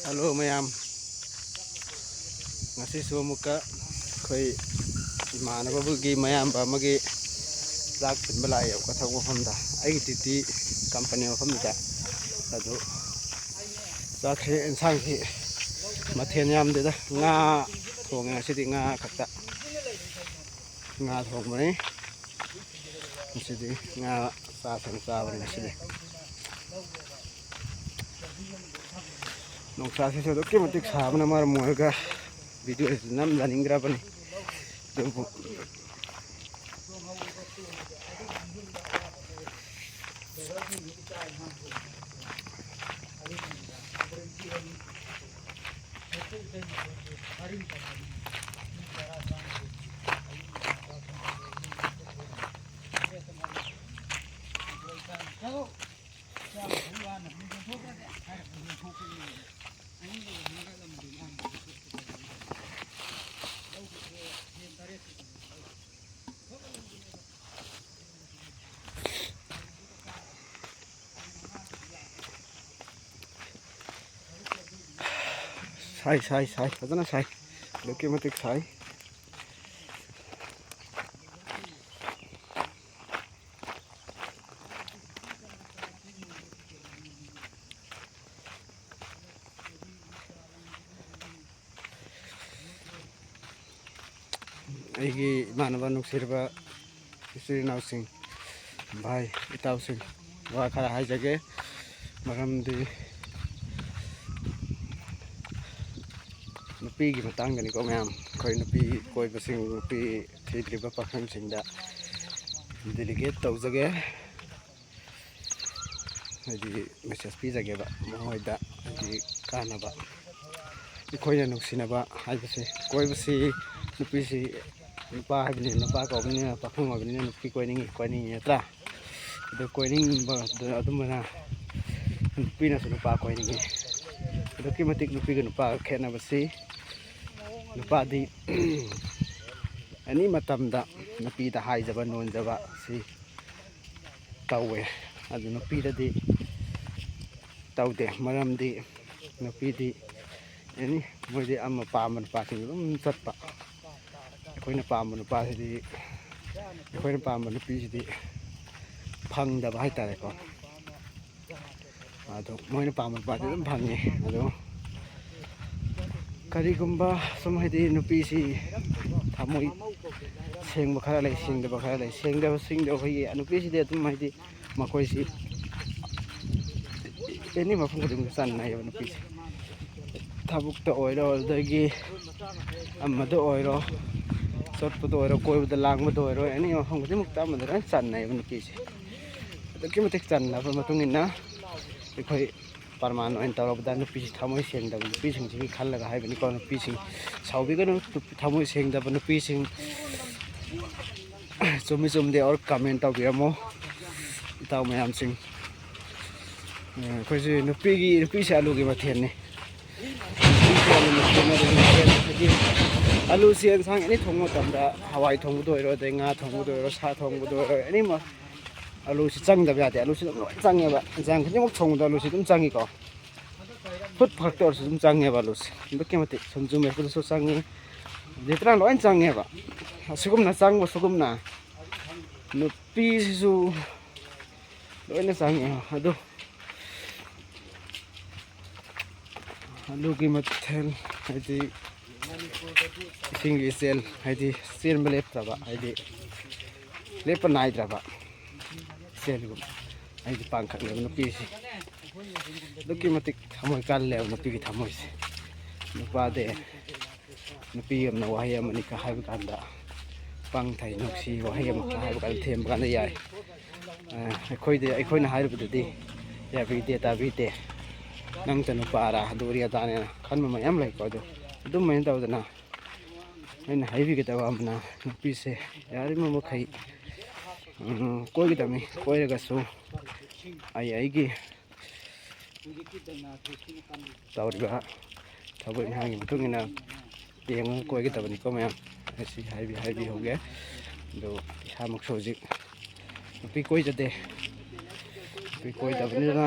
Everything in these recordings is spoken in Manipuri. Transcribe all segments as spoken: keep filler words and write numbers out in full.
ꯍꯜꯂꯣ ꯃꯌꯥꯝ, ꯉꯁꯤꯁꯨ ꯑꯃꯨꯛꯀ ꯑꯩꯈꯣꯏ ꯏꯃꯥꯟꯅꯕꯒꯤ ꯃꯌꯥꯝꯕ ꯑꯃꯒꯤ ꯆꯥꯛ ꯊꯤꯟꯕ ꯂꯥꯛꯑꯦꯕꯀꯣ, ꯊꯕꯛ ꯃꯐꯝꯗ꯫ ꯑꯩꯒꯤ ꯇꯤꯇꯤ ꯀꯝꯄꯅꯤ ꯃꯐꯝꯗꯨꯗ꯫ ꯑꯗꯨ ꯆꯥꯛꯁꯦ, ꯏꯟꯁꯥꯡꯁꯤ ꯃꯊꯦꯜ ꯌꯥꯝꯗꯦꯗ, ꯉꯥ ꯊꯣꯡꯉꯦ ꯉꯁꯤꯗꯤ, ꯉꯥ ꯈꯛꯇ꯫ ꯉꯥ ꯊꯣꯡꯕꯅꯤ ꯉꯁꯤꯗꯤ, ꯉꯥ ꯆꯥꯁꯦꯅ ꯆꯥꯕꯅꯤ ꯉꯁꯤꯗꯤ꯫ ꯅꯨꯡꯁꯥꯁꯤꯁꯨ ꯑꯗꯨꯛꯀꯤ ꯃꯇꯤꯛ ꯁꯥꯕꯅ ꯃꯔꯝ ꯑꯣꯏꯔꯒ ꯚꯤꯗꯤꯑꯣꯁꯤ ꯅꯝꯖꯅꯤꯡꯗ꯭ꯔꯕꯅꯤ꯫ ꯑꯗꯨꯕꯨ ꯁꯥꯏ, ꯁꯥꯏ, ꯁꯥꯏ, ꯐꯖꯅ ꯁꯥꯏ, ꯑꯗꯨꯛꯀꯤ ꯃꯇꯤꯛ ꯁꯥꯏ꯫ ꯑꯩꯒꯤ ꯏꯃꯥꯟꯅꯕ ꯅꯨꯡꯁꯤꯔꯕ ꯏꯆꯤꯜ ꯏꯅꯥꯎꯁꯤꯡ, ꯚꯥꯏ ꯏꯇꯥꯎꯁꯤꯡ, ꯋꯥ ꯈꯔ ꯍꯥꯏꯖꯒꯦ꯫ ꯃꯔꯝꯗꯤ ꯅꯨꯄꯤꯒꯤ ꯃꯇꯥꯡꯗꯅꯤꯀꯣ ꯃꯌꯥꯝ, ꯑꯩꯈꯣꯏ ꯅꯨꯄꯤ ꯀꯣꯏꯕꯁꯤꯡ, ꯅꯨꯄꯤ ꯊꯤꯗ꯭ꯔꯤꯕ ꯄꯥꯈꯪꯁꯤꯡꯗ ꯗꯦꯗꯤꯀꯦꯠ ꯇꯧꯖꯒꯦ꯫ ꯍꯥꯏꯗꯤ ꯃꯦꯁꯦꯖ ꯄꯤꯖꯒꯦꯕ ꯃꯈꯣꯏꯗ, ꯍꯥꯏꯗꯤ ꯀꯥꯟꯅꯕ꯫ ꯑꯩꯈꯣꯏꯅ ꯅꯨꯡꯁꯤꯅꯕ ꯍꯥꯏꯕꯁꯤ, ꯀꯣꯏꯕꯁꯤ, ꯅꯨꯄꯤꯁꯤ ꯅꯨꯄꯥ ꯍꯥꯏꯕꯅꯤꯅ, ꯅꯨꯄꯥ ꯀꯧꯕꯅꯤꯅ, ꯄꯥꯈꯪ ꯑꯣꯏꯕꯅꯤꯅ ꯅꯨꯄꯤ ꯀꯣꯏꯅꯤꯡꯉꯤ, ꯀꯣꯏꯅꯤꯡꯉꯤ ꯅꯠꯇ꯭ꯔꯥ? ꯑꯗꯨ ꯀꯣꯏꯅꯤꯡꯕ ꯑꯗꯨ-, ꯑꯗꯨꯝꯕꯅ ꯅꯨꯄꯤꯅꯁꯨ ꯅꯨꯄꯥ ꯀꯣꯏꯅꯤꯡꯉꯤ꯫ ꯑꯗꯨꯛꯀꯤ ꯃꯇꯤꯛ ꯅꯨꯄꯤꯒ ꯅꯨꯄꯥꯒ ꯈꯦꯠꯅꯕꯁꯤ, ꯅꯨꯄꯥꯗꯤ ꯑꯦꯅꯤ ꯃꯇꯝꯗ ꯅꯨꯄꯤꯗ ꯍꯥꯏꯖꯕ ꯅꯣꯟꯖꯕ ꯁꯤ ꯇꯧꯋꯦ꯫ ꯑꯗꯨ ꯅꯨꯄꯤꯗꯗꯤ ꯇꯧꯗꯦ꯫ ꯃꯔꯝꯗꯤ ꯅꯨꯄꯤꯗꯤ ꯑꯦꯅꯤ ꯃꯣꯏꯗꯤ ꯑꯃ ꯄꯥꯝꯕ ꯅꯨꯄꯥꯁꯤꯡꯗ ꯑꯗꯨꯝ ꯆꯠꯄ꯫ ꯑꯩꯈꯣꯏꯅ ꯄꯥꯝꯕ ꯅꯨꯄꯥꯁꯤꯗꯤ, ꯑꯩꯈꯣꯏꯅ ꯄꯥꯝꯕ ꯅꯨꯄꯤꯁꯤꯗꯤ ꯐꯪꯗꯕ ꯍꯥꯏꯇꯥꯔꯦꯀꯣ꯫ ꯑꯗꯣ ꯃꯣꯏꯅ ꯄꯥꯝꯕ ꯅꯨꯄꯥꯗꯤ ꯑꯗꯨꯝ ꯐꯪꯉꯦ꯫ ꯑꯗꯣ ꯀꯔꯤꯒꯨꯝꯕ ꯁꯨꯝ, ꯍꯥꯏꯗꯤ, ꯅꯨꯄꯤꯁꯤ ꯊꯃꯣꯏ ꯁꯦꯡꯕ ꯈꯔ ꯂꯩ, ꯁꯦꯡꯗꯕ ꯈꯔ ꯂꯩ꯫ ꯁꯦꯡꯗꯕꯁꯤꯡꯗꯣ ꯑꯩꯈꯣꯏꯒꯤ ꯅꯨꯄꯤꯁꯤꯗꯤ ꯑꯗꯨꯝ, ꯍꯥꯏꯗꯤ, ꯃꯈꯣꯏꯁꯤ ꯑꯦꯅꯤ ꯃꯐꯝ ꯈꯨꯗꯤꯡꯃꯛꯇ ꯆꯟꯅꯩꯌꯦꯕ ꯅꯨꯄꯤꯁꯦ꯫ ꯊꯕꯛꯇ ꯑꯣꯏꯔꯣ, ꯑꯗꯨꯗꯒꯤ ꯑꯃꯗ ꯑꯣꯏꯔꯣ, ꯆꯠꯄꯗ ꯑꯣꯏꯔꯣ, ꯀꯣꯏꯕꯗ ꯂꯥꯡꯕꯗ ꯑꯣꯏꯔꯣ, ꯑꯦꯅꯤ ꯃꯐꯝ ꯈꯨꯗꯤꯡꯃꯛꯇ ꯑꯃꯗ ꯂꯣꯏ ꯆꯟꯅꯩꯌꯦꯕ ꯅꯨꯄꯤꯁꯦ꯫ ꯑꯗꯨꯛꯀꯤ ꯃꯇꯤꯛ ꯆꯟꯅꯕ ꯃꯇꯨꯡ ꯏꯟꯅ ꯑꯩꯈꯣꯏ ꯄ꯭ꯔꯃꯥꯟ ꯑꯣꯏꯅ ꯇꯧꯔꯕꯗ ꯅꯨꯄꯤꯁꯤ ꯊꯃꯣꯏ ꯁꯦꯡꯗꯕ ꯅꯨꯄꯤꯁꯤꯡꯁꯤꯒꯤ ꯈꯜꯂꯒ ꯍꯥꯏꯕꯅꯤꯀꯣ꯫ ꯅꯨꯄꯤꯁꯤꯡ ꯁꯥꯎꯕꯤꯒꯅꯨ, ꯊꯃꯣꯏ ꯁꯦꯡꯗꯕ ꯅꯨꯄꯤꯁꯤꯡ꯫ ꯆꯨꯝꯃꯤ ꯆꯨꯝꯗꯦ ꯑꯣꯔ ꯀꯃꯦꯟ ꯇꯧꯕꯤꯔꯝꯃꯣ ꯏꯇꯥꯎ ꯃꯌꯥꯝꯁꯤꯡ꯫ ꯑ, ꯑꯩꯈꯣꯏꯁꯦ ꯅꯨꯄꯤꯒꯤ, ꯅꯨꯄꯤꯁꯦ ꯑꯂꯨꯒꯤ ꯃꯊꯦꯜꯅꯤ꯫ ꯅꯨꯄꯤꯁꯦ ꯑꯂꯨ ꯃꯊꯦꯜꯅꯤ, ꯑꯂꯨ ꯃꯊꯦꯜ ꯍꯥꯏꯗꯤ ꯑꯂꯨꯁꯦ ꯌꯦꯟꯁꯥꯡ ꯑꯦꯅꯤ ꯊꯣꯡꯕ ꯃꯇꯝꯗ, ꯍꯋꯥꯏ ꯊꯣꯡꯕꯗ ꯑꯣꯏꯔꯣ, ꯑꯗꯩ ꯉꯥ ꯊꯣꯡꯕꯗ ꯑꯣꯏꯔꯣ, ꯁꯥ ꯊꯣꯡꯕꯗ ꯑꯣꯏꯔꯣ, ꯑꯦꯅꯤ ꯑꯂꯨꯁꯤ ꯆꯪꯗꯕ ꯌꯥꯗꯦ꯫ ꯑꯂꯨꯁꯤ ꯑꯗꯨꯝ ꯂꯣꯏ ꯆꯪꯉꯦꯕ꯫ ꯌꯦꯟꯁꯥꯡ ꯈꯨꯗꯤꯡꯃꯛ ꯊꯣꯡꯕꯗ ꯑꯂꯨꯁꯤ ꯑꯗꯨꯝ ꯆꯪꯉꯤꯀꯣ꯫ ꯐꯨꯠ ꯐꯥꯛꯇ ꯑꯣꯏꯔꯁꯨ ꯑꯗꯨꯝ ꯆꯪꯉꯦꯕ ꯑꯂꯨꯁꯦ꯫ ꯑꯗꯨꯛꯀꯤ ꯃꯇꯤꯛ ꯁꯤꯡꯖꯨ ꯃꯦꯠꯄꯗꯁꯨ ꯆꯪꯉꯤ, ꯂꯤꯇ꯭ꯔ ꯂꯣꯏ ꯆꯪꯉꯦꯕ꯫ ꯑꯁꯤꯒꯨꯝꯅ ꯆꯪꯕ, ꯁꯤꯒꯨꯝꯅ ꯅꯨꯄꯤꯁꯤꯁꯨ ꯂꯣꯏꯅ ꯆꯪꯉꯦ꯫ ꯑꯗꯨ ꯑꯂꯨꯒꯤ ꯃꯊꯦꯜ ꯍꯥꯏꯗꯤ ꯏꯁꯤꯡꯒꯤ ꯏꯆꯦꯜ, ꯍꯥꯏꯗꯤ ꯆꯦꯟꯕ ꯂꯦꯞꯇ꯭ꯔꯕ, ꯍꯥꯏꯗꯤ ꯂꯦꯞꯄ ꯅꯥꯏꯗ꯭ꯔꯕ ꯏꯆꯦꯜꯒꯨꯝ ꯍꯥꯏꯗꯤ ꯄꯥꯡꯈꯛꯅꯦꯕ ꯅꯨꯄꯤꯁꯤ꯫ ꯑꯗꯨꯛꯀꯤ ꯃꯇꯤꯛ ꯊꯃꯣꯏ ꯀꯜꯂꯦꯕ ꯅꯨꯄꯤꯒꯤ ꯊꯃꯣꯏꯁꯦ꯫ ꯅꯨꯄꯥꯗꯤ ꯅꯨꯄꯤ ꯑꯃꯅ ꯋꯥꯍꯩ ꯑꯃꯅꯤꯒ ꯍꯥꯏꯕ ꯀꯥꯟꯗ, ꯄꯪꯊꯩ ꯅꯨꯡꯁꯤ ꯋꯥꯍꯩ ꯑꯃꯈꯛ ꯍꯥꯏꯕ ꯀꯥꯟꯗ, ꯊꯦꯝꯕ ꯀꯥꯟꯗ ꯌꯥꯏ꯫ ꯑ, ꯑꯩꯈꯣꯏꯗꯤ, ꯑꯩꯈꯣꯏꯅ ꯍꯥꯏꯔꯨꯕꯗꯗꯤ ꯌꯥꯕꯤꯗꯦ, ꯇꯥꯕꯤꯗꯦ꯫ "ꯅꯪꯇ ꯅꯨꯄꯥꯔꯥ, ꯑꯗꯨ ꯑꯣꯏꯔꯤ ꯑꯗꯥꯅꯦꯅ" ꯈꯟꯕ ꯃꯌꯥꯝ ꯂꯩꯀꯣ꯫ ꯑꯗꯣ ꯑꯗꯨꯃꯥꯏꯅ ꯇꯧꯗꯅ ꯑꯩꯅ ꯍꯥꯏꯕꯤꯒꯗꯕ ꯑꯃꯅ, ꯅꯨꯄꯤꯁꯦ ꯌꯥꯔꯤꯕ ꯃꯈꯩ, ꯎꯝ, ꯀꯣꯏꯒꯗꯕꯅꯤ꯫ ꯀꯣꯏꯔꯒꯁꯨ ꯑꯩ ꯑꯩꯒꯤ ꯇꯧꯔꯤꯕ ꯊꯕꯛ ꯏꯪꯈꯥꯡꯒꯤ ꯃꯇꯨꯡ ꯏꯟꯅ ꯌꯦꯡꯉꯒ ꯀꯣꯏꯒꯗꯕꯅꯤꯀꯣ ꯃꯌꯥꯝ꯫ ꯑꯩ ꯁꯤ ꯍꯥꯏꯕꯤ-, ꯍꯥꯏꯕꯤꯍꯧꯒꯦ꯫ ꯑꯗꯨ ꯏꯁꯥꯃꯛꯁꯨ ꯍꯧꯖꯤꯛ ꯅꯨꯄꯤ ꯀꯣꯏꯖꯗꯦ꯫ ꯅꯨꯄꯤ ꯀꯣꯏꯗꯕꯅꯤꯅ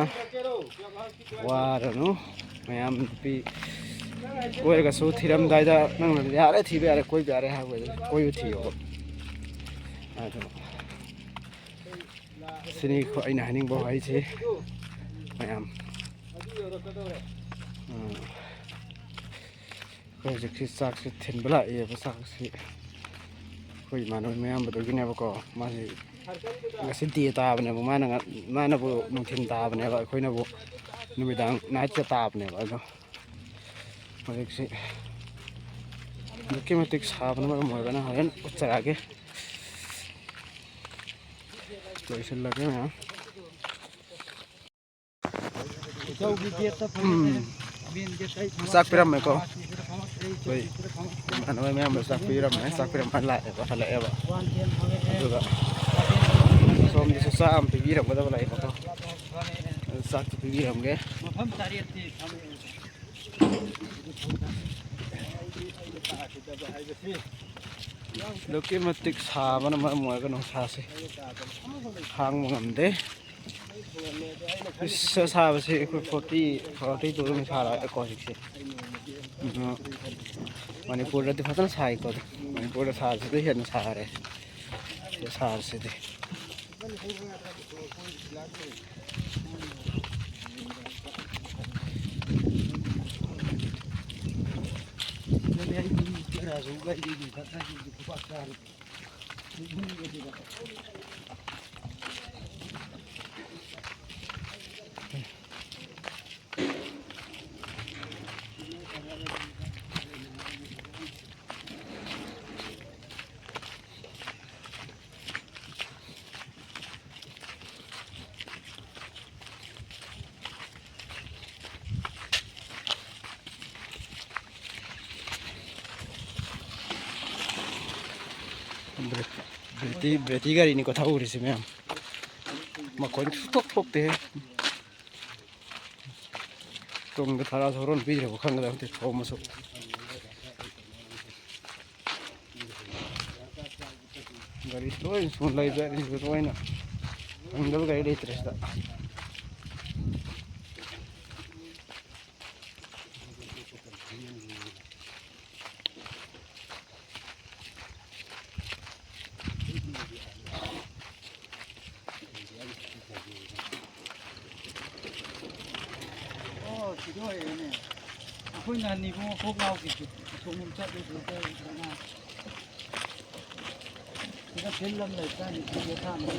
ꯋꯥꯔꯅꯨ꯫ ꯃꯌꯥꯝ ꯅꯨꯄꯤ ꯀꯣꯏꯔꯒꯁꯨ ꯊꯤꯔꯝꯗꯥꯏꯗ ꯅꯪꯅ "ꯌꯥꯔꯦ, ꯊꯤꯕ ꯌꯥꯔꯦ, ꯀꯣꯏꯕ ꯌꯥꯔꯦ" ꯍꯥꯏꯕꯗ ꯀꯣꯏꯕ ꯊꯤꯌꯣꯕ꯫ ꯑꯗꯣ ꯁꯤꯅꯤ ꯑꯩꯅ ꯍꯥꯏꯅꯤꯡꯕ ꯋꯥꯍꯩꯁꯤ ꯃꯌꯥꯝ꯫ ꯎꯝ꯫ ꯑꯩꯈꯣꯏ ꯍꯧꯖꯤꯛꯁꯤ ꯆꯥꯛꯁꯤ ꯊꯤꯟꯕ ꯂꯥꯛꯏꯌꯦꯕ꯫ ꯆꯥꯛꯁꯤ ꯑꯩꯈꯣꯏ ꯏꯃꯥꯟꯅꯕ ꯃꯌꯥꯝꯕꯗꯨꯒꯤꯅꯦꯕꯀꯣ꯫ ꯃꯥꯁꯤ ꯉꯁꯤ ꯗꯦ ꯇꯥꯕꯅꯦꯕ꯫ ꯃꯥꯅ ꯉ-, ꯃꯥꯅꯕꯨ ꯅꯨꯡꯊꯤꯟ ꯇꯥꯕꯅꯦꯕ, ꯑꯩꯈꯣꯏꯅꯕꯨ ꯅꯨꯃꯤꯗꯥꯡ ꯅꯥꯏꯠꯀ ꯇꯥꯕꯅꯦꯕ꯫ ꯑꯗꯣ ꯍꯧꯖꯤꯛꯁꯤ ꯑꯗꯨꯛꯀꯤ ꯃꯇꯤꯛ ꯁꯥꯕꯅ ꯃꯔꯝ ꯑꯣꯏꯔꯒꯅ ꯍꯣꯔꯦꯟ ꯎꯠꯆꯔꯛꯑꯒꯦ꯫ ꯂꯣꯏꯁꯤꯜꯂꯒꯦ ꯃꯌꯥꯝ꯫ ꯎꯝ꯫ ꯆꯥꯛ ꯄꯤꯔꯝꯃꯦꯀꯣ꯫ ꯑꯩꯈꯣꯏ ꯏꯃꯥꯟꯅꯕ ꯃꯌꯥꯝꯗ ꯆꯥꯛ ꯄꯤꯔꯝꯃꯦ꯫ ꯆꯥꯛ ꯄꯤꯔꯝꯃ ꯂꯥꯛꯑꯦꯕ, ꯍꯜꯂꯛꯑꯦꯕ꯫ ꯑꯗꯨꯒ ꯁꯣꯝꯗꯁꯨ ꯆꯥꯛ ꯑꯃ ꯄꯤꯕꯤꯔꯝꯒꯗꯕ ꯂꯩꯕꯀꯣ꯫ ꯑꯗꯨ ꯆꯥꯛꯇꯨ ꯄꯤꯕꯤꯔꯝꯒꯦ꯫ ꯑꯗꯨꯛꯀꯤ ꯃꯇꯤꯛ ꯁꯥꯕꯅ ꯃꯔꯝ ꯑꯣꯏꯔꯒ ꯅꯨꯡꯁꯥꯁꯦ ꯈꯥꯡꯕ ꯉꯝꯗꯦ꯫ ꯏꯁ, ꯑꯁꯥꯕꯁꯤ ꯑꯩꯈꯣꯏ ꯐꯣꯔꯇꯤ, ꯐꯣꯔꯇꯤ ꯇꯨ ꯑꯗꯨꯝ ꯁꯥꯔꯛꯑꯦꯀꯣ ꯍꯧꯖꯤꯛꯁꯦ꯫ ꯑꯗꯣ ꯃꯅꯤꯄꯨꯔꯗꯗꯤ ꯐꯖꯅ ꯁꯥꯏꯀꯣ꯫ ꯃꯅꯤꯄꯨꯔꯗ ꯁꯥꯕꯁꯤꯗꯩ ꯍꯦꯟꯅ ꯁꯥꯔꯦ ꯁꯤ ꯁꯥꯕꯁꯤꯗꯤ꯫ ꯕ꯭ꯔꯦꯇꯤ, ꯕ꯭ꯔꯦꯇꯤ ꯒꯥꯔꯤꯅꯤꯀꯣ ꯊꯧꯔꯤꯁꯦ ꯃꯌꯥꯝ꯫ ꯃꯈꯣꯟ ꯁꯨꯊꯣꯛ ꯊꯣꯛꯇꯦꯍꯦ꯫ ꯇꯨꯡꯗ ꯊꯔꯥꯁꯨ ꯍꯣꯔꯣꯟ ꯄꯤꯗ꯭ꯔꯕ ꯈꯪꯒꯗꯕ ꯅꯠꯇꯦ ꯊꯣꯝꯃꯁꯨ꯫ ꯒꯥꯔꯤ ꯂꯣꯏꯅ ꯁꯨꯅ ꯂꯩꯕ ꯖꯥꯠꯅꯤ ꯁꯤꯗ ꯂꯣꯏꯅ꯫ ꯐꯪꯗꯕ ꯒꯥꯔꯤ ꯂꯩꯇ꯭ꯔꯦ ꯁꯤꯗ꯫ ꯍꯣꯏꯅꯦ꯫ ꯑꯩꯈꯣꯏꯅ ꯍꯟꯅꯤꯕꯨꯡ ꯃꯈꯣꯡ ꯂꯥꯎꯈꯤꯁꯦ꯫ ꯑꯁꯣꯝꯂꯣꯝ ꯆꯠꯂꯨꯁꯦ, ꯆꯠꯂꯨꯁꯦ꯫ ꯁꯤꯗ ꯐꯤꯜ ꯑꯃ ꯂꯩꯕꯖꯥꯠꯅꯤ, ꯀ꯭ꯔꯤꯀꯦꯠ ꯁꯥꯟꯅꯕ꯫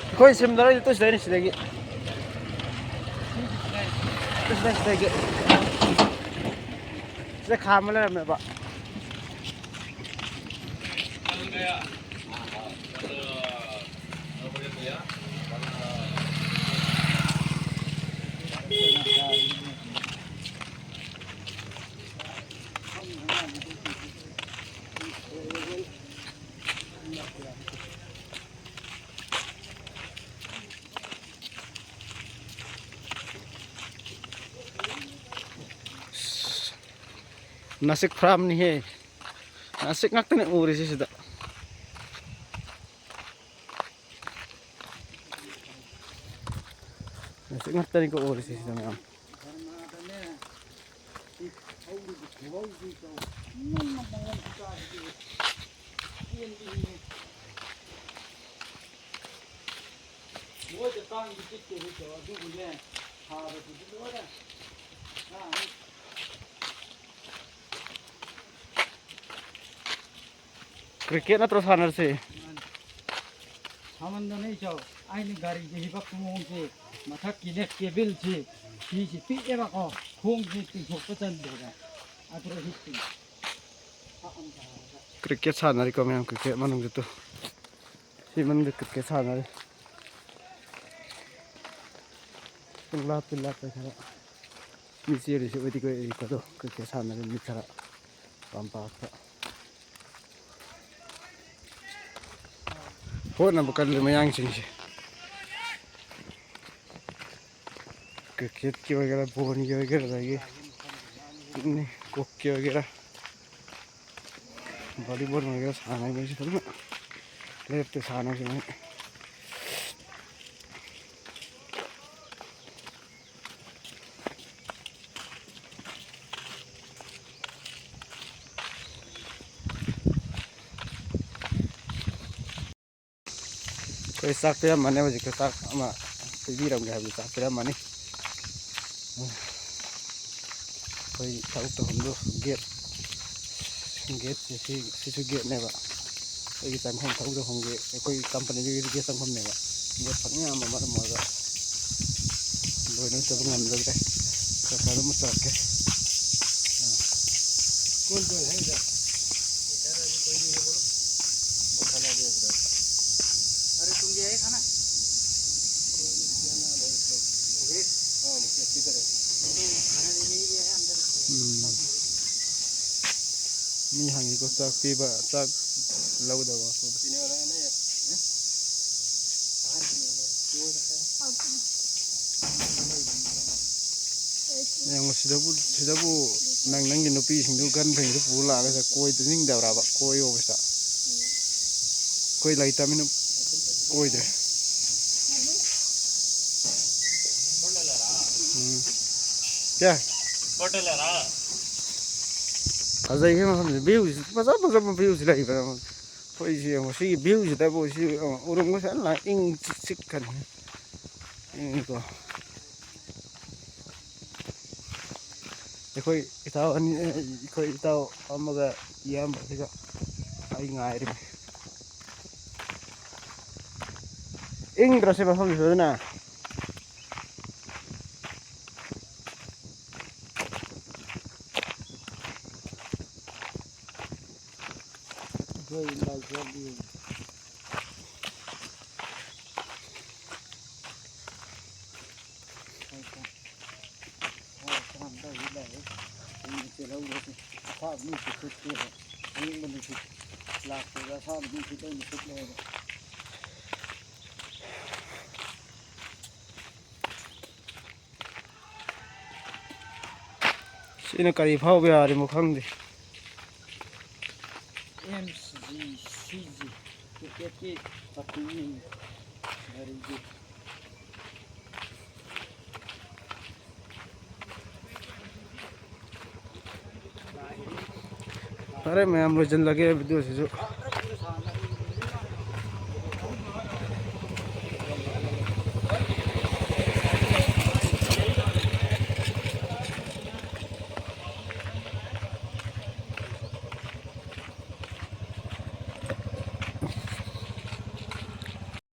ꯑꯩꯈꯣꯏ ꯁꯤꯝꯗ ꯂꯣꯏ ꯇꯨ ꯁꯤꯗꯩꯅꯤ, ꯁꯤꯗꯒꯤ꯫ ꯇꯨ ꯁꯤꯗꯩ, ꯁꯤꯗꯒꯤ꯫ ꯁꯤꯗ ꯈꯥꯝꯃ ꯂꯩꯔꯝꯃꯦꯕ꯫ ꯅꯥꯁꯤꯛ ꯐꯥꯔꯝꯅꯤꯍꯦ꯫ ꯅꯥꯁꯤꯛ ꯉꯥꯛꯇꯅꯦ ꯎꯔꯤꯁꯦ ꯁꯤꯗ꯫ ꯅꯥꯁꯤꯛ ꯉꯥꯛꯇꯅꯤꯀꯣ ꯎꯔꯤꯁꯦ ꯁꯤꯗ ꯃꯌꯥꯝ꯫ ꯃꯣꯏꯗ ꯀꯥꯡꯗꯤ ꯆꯤꯛꯇꯦ ꯍꯦꯛꯇ, ꯑꯗꯨꯕꯨꯅꯦ, ꯊꯥꯕꯗꯨꯗꯤ ꯂꯣꯏꯔꯦ꯫ ꯉꯥꯅꯤ꯫ ꯀ꯭ꯔꯤꯀꯦꯠ ꯅꯠꯇ꯭ꯔꯣ ꯁꯥꯟꯅꯔꯁꯦ? ꯁꯥꯃꯟꯗꯅ ꯏꯆꯥꯎ, ꯑꯩꯅ ꯒꯥꯔꯤꯁꯦ ꯍꯤꯄꯛꯄ ꯃꯑꯣꯡꯁꯦ, ꯃꯊꯛꯀꯤꯅꯦ ꯀꯦꯕꯤꯜꯁꯦ, ꯁꯤꯁꯤ ꯄꯤꯛꯑꯦꯕꯀꯣ, ꯈꯣꯡꯁꯦ ꯇꯤꯡꯊꯣꯛꯄ ꯆꯟꯗꯦꯕ꯫ ꯑꯗꯨꯗ ꯍꯤꯞꯄꯤ꯫ ꯀ꯭ꯔꯤꯀꯦꯠ ꯁꯥꯟꯅꯔꯤꯀꯣ ꯃꯌꯥꯝ, ꯀ꯭ꯔꯤꯀꯦꯠ ꯃꯅꯨꯡꯗ ꯇꯨ꯫ ꯁꯤ ꯃꯅꯨꯡꯗ ꯀ꯭ꯔꯤꯀꯦꯠ ꯁꯥꯟꯅꯔꯤ꯫ ꯄꯨꯡ ꯂꯥꯞꯇꯤ ꯂꯥꯞꯄꯦ ꯈꯔ꯫ ꯃꯤ ꯆꯦꯜꯂꯤꯁꯤ ꯑꯣꯏꯗꯤ ꯀꯣꯏꯔꯛꯏꯀꯣ, ꯑꯗꯣ ꯀ꯭ꯔꯤꯀꯦꯠ ꯁꯥꯟꯅꯔꯤ ꯃꯤ ꯈꯔ ꯂꯝꯄꯥꯛꯇ꯫ ꯍꯣꯠꯅꯕ ꯀꯜꯂꯤ ꯃꯌꯥꯡꯁꯤꯡꯁꯦ꯫ ꯀ꯭ꯔꯤꯀꯦꯠꯀꯤ ꯑꯣꯏꯒꯦꯔꯥ, ꯕꯣꯜꯒꯤ ꯑꯣꯏꯒꯦꯔꯥ, ꯑꯗꯒꯤ ꯀꯣꯛꯀꯤ ꯑꯣꯏꯒꯦꯔꯥ, ꯚꯣꯂꯤꯕꯣꯜ ꯑꯣꯏꯒꯦꯔꯥ ꯁꯥꯟꯅꯕꯁꯤ ꯐꯖꯅ ꯂꯦꯞꯇꯦ ꯁꯥꯟꯅꯕꯁꯤ ꯃꯣꯏ꯫ ꯑꯩꯈꯣꯏ ꯆꯥꯛ ꯄꯤꯔꯝꯃꯅꯤ ꯍꯧꯖꯤꯛꯇ, ꯆꯥꯛ ꯑꯃ ꯄꯤꯕꯤꯔꯝꯒꯦ ꯍꯥꯏꯕꯗꯨ ꯆꯥꯛ ꯄꯤꯔꯝꯃꯅꯤ꯫ ꯑꯩꯈꯣꯏ ꯊꯕꯛ ꯇꯧꯐꯝꯗꯨ ꯒꯦꯠ, ꯒꯦꯠꯁꯦ ꯁꯤ, ꯁꯤꯁꯨ ꯒꯦꯠꯅꯦꯕ꯫ ꯑꯩꯒꯤ ꯆꯪꯐꯝ, ꯊꯕꯛ ꯇꯧꯐꯝꯒꯤ ꯑꯩꯈꯣꯏ ꯀꯝꯄꯅꯤꯗꯨꯒꯤ ꯒꯦꯠ ꯆꯪꯐꯝꯅꯦꯕ꯫ ꯒꯦꯠ ꯐꯪꯉꯤ ꯌꯥꯝꯕ ꯃꯔꯝ ꯑꯣꯏꯔꯒ ꯂꯣꯏꯅ ꯆꯠꯄ ꯉꯝꯖꯗ꯭ꯔꯦ꯫ ꯈꯔ ꯈꯔ ꯑꯗꯨꯝ ꯆꯠꯂꯛꯀꯦ꯫ ꯎꯝ꯫ ꯃꯤ ꯍꯪꯉꯤꯀꯣ, ꯆꯥꯛ ꯄꯤꯕ, ꯆꯥꯛ ꯂꯧꯒꯗꯕ꯫ ꯌꯦꯡꯉꯣ, ꯁꯤꯗꯕꯨ, ꯁꯤꯗꯕꯨ ꯅꯪ, ꯅꯪꯒꯤ ꯅꯨꯄꯤꯁꯤꯡꯗꯨ, ꯒꯟꯐ꯭ꯔꯦꯟꯁꯤꯡꯗꯨ ꯄꯨꯔ ꯂꯥꯛꯑꯒ ꯀꯣꯏꯗ ꯅꯤꯡꯗꯕ꯭ꯔꯕ? ꯀꯣꯏꯌꯣꯕ ꯁꯤꯗ꯫ ꯑꯩꯈꯣꯏ ꯂꯩꯇꯕꯅꯤꯅ ꯀꯣꯏꯗ꯭ꯔꯦ꯫ ꯎꯝ꯫ ꯀꯌꯥ? ꯐꯖꯩꯍꯦ ꯃꯐꯝꯁꯦ, ꯚ꯭ꯌꯨꯁꯤ ꯐꯖ ꯐꯖꯕ ꯚ꯭ꯌꯨꯁꯤ ꯂꯩꯕꯅꯦ꯫ ꯑꯩꯈꯣꯏ ꯁꯤ ꯌꯦꯡꯉꯣ, ꯁꯤꯒꯤ ꯚ꯭ꯌꯨꯁꯤꯗꯕꯨ ꯁꯤ ꯎꯔꯨꯝꯒꯁꯦ ꯌꯥꯝ ꯂꯥꯡ-, ꯏꯪ ꯆꯤꯛ ꯆꯤꯛꯀꯅꯤ꯫ ꯏꯪꯉꯤꯀꯣ꯫ ꯑꯩꯈꯣꯏ ꯏꯇꯥꯎ ꯑꯅꯤ, ꯑꯩꯈꯣꯏ ꯏꯇꯥꯎ ꯑꯃꯒ ꯏꯌꯥꯝꯕꯁꯤꯒ ꯑꯩ ꯉꯥꯏꯔꯤꯃꯤ꯫ ꯏꯪꯗ꯭ꯔꯣ ꯁꯤ ꯃꯐꯝꯁꯤꯁꯨ ꯑꯗꯨꯅ? ꯑꯩꯈꯣꯏ ꯂꯥꯏ ꯆꯠꯂꯤ꯫ ꯍꯣꯏ, ꯀꯔꯝ ꯇꯧꯔꯤ ꯂꯩꯔꯦ? ꯑꯩꯅ ꯆꯦꯜꯍꯧꯔꯁꯤ꯫ ꯑꯁꯥꯕ ꯅꯨꯡꯁꯤꯠ ꯁꯤꯠꯇꯦꯕ꯫ ꯑꯏꯪꯕ ꯅꯨꯡꯁꯤꯠ ꯂꯥꯛꯇꯦꯕ꯫ ꯑꯁꯥꯕ ꯅꯨꯡꯁꯤꯠ ꯑꯣꯏꯅ ꯁꯤꯠꯂꯦꯕ꯫ ꯁꯤꯅ ꯀꯔꯤ ꯐꯥꯎꯕ ꯌꯥꯔꯤꯃꯣ ꯈꯪꯗꯦ꯫ ꯑꯦꯝ ꯖꯤ ꯁꯤ ꯖꯤ ꯄꯦꯀꯦꯠꯀꯤ ꯄꯥꯔꯇꯤꯅꯤ ꯒꯥꯔꯤꯒꯤ꯫ ꯐꯔꯦ ꯃꯌꯥꯝ, ꯂꯣꯏꯁꯤꯜꯂꯒꯦ ꯚꯤꯗꯤꯑꯣꯁꯤꯁꯨ꯫